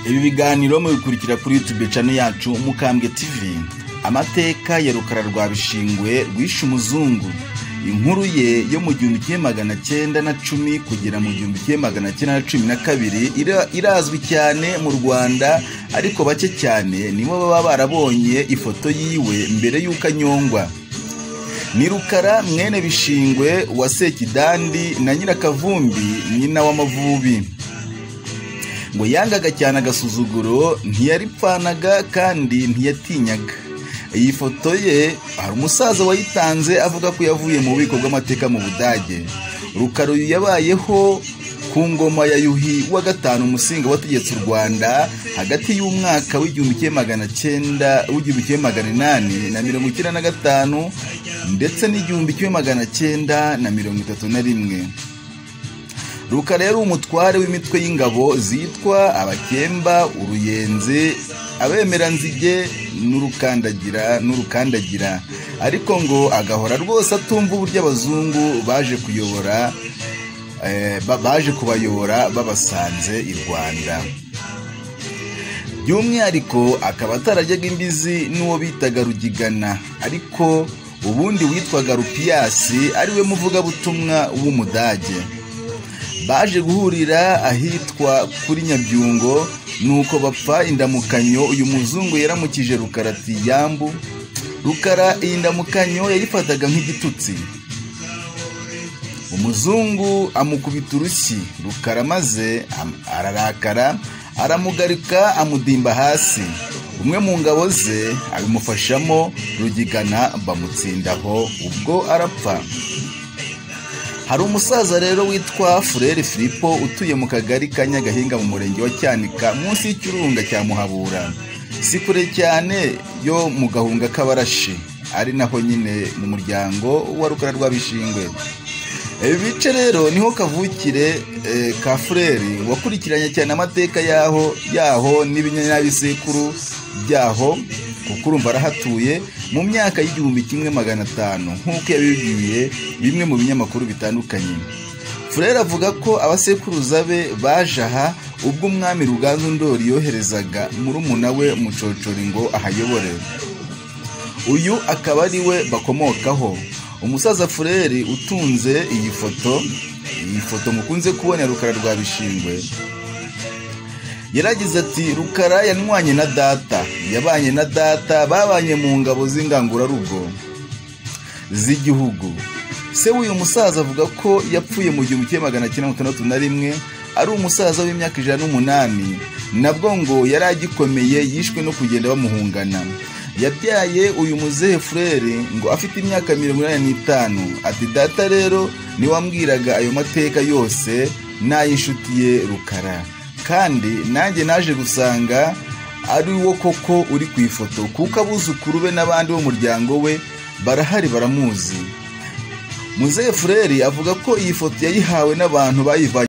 Ibi biganiro mubikurikira kuri YouTube channel yacu Umukambwe TV. Amateka ya Rukara rwa Bishingwe rwishe umuzungu. Inkuru ye yo mu 1910 kugera mu 1912 irazwi cyane mu Rwanda, ariko bake cyane nibo baba barabonye ifoto yiwe mbere y'uko anyongwa. Ni Rukara mwene Bishingwe wa Sekidandi na Nyirakavumbi nyina w'Amavubi. Ngo yangaga cyane agasuzuguro, ntiyaripfanaga kandi ntiyatinyaga. Iyi foto ye hari umusaza wayitanze avuga ko yavuye mu bubiko bw'amateka mu Budage. Rukara uyu yabayeho ku ngoma ya Yuhi wa gatanu Musinga wategetse u Rwanda hagati y'umwaka w'1900 w'1895 ndetse n'1931. Rukara yari umutware w'imitwe y'ingabo zitwa Abakemba, Uruyenzi, Abemeranzige n'Urukandagira, ariko ngo agahora rwose atumva uburyo abazungu baje kuyobora baje kubayobora babasanze i Rwanda. By'umwihariko akaba atarajyaga imbizi n'uwo bitaga Rugigana, ariko ubundi witwaga Rupiyasi ariwe muvugabutumwa w'Umudage. Baje guhurira ahitwa kuri Nyabyungo, nuko bapfa indamukanyo. Uyu muzungu yaramukije Rukara ati yambu. Rukara iyi ndamukanyo yayifataga nk'igitutsi. Umuzungu amukubita urushyi Rukara maze ararakara, aramugarika, amudimba hasi. Umwe mu ngabo ze abimufashamo, Rugigana bamutsindaho ubwo arapfa. Hari umusaza rero witwa Furere Filipo utuye mu kagari ka Nyagahinga mu murenge wa Cyanika munsi y'ikirunga cya Muhabura, si kure cyane yo mu Gahunga k'Abarashi, ari naho nyine mu muryango wa Rukara rwa Bishingwe. Ibi bice rero niho kavukire ka Furere wakurikiranye cyane amateka yaho n'ibinyabisekuru byaho, kuko urumva arahatuye mu myaka y'1500 nk'uko yabibwiye bimwe mu binyamakuru bitandukanye. Furere avuga ko abasekuruza be baje aha ubwo umwami Ruganzu Ndori yoherezaga murumuna we Mucocori ngo ahayobore. Uyu akaba ari we bakomokaho. Umusaza Furere utunze iyi foto mukunze kubona Rukara rwa Bishingwe, yaragize ati Rukara yanywanye na data, yabanye na data, babanye mu ngabo z'ingangurarugo z'igihugu. Se w'uyu musaza avuga ko yapfuye mu 1961 ari umusaza w'imyaka 108, nabwo ngo yari agikomeye, yishwe no kugenda bamuhungana. Yabyaye uyu muzehe Furere ngo afite imyaka 85. Ati data rero ni wambwiraga ayo mateka yose n'ay'inshuti ye Rukara, kandi nanjye naje gusanga ari wo koko uri ku ifoto, kuko abuzukuru be n'abandi bo muryango we barahari baramuzi. Muzehe Furere avuga ko iyi foto yayihawe n'abantu bayivanye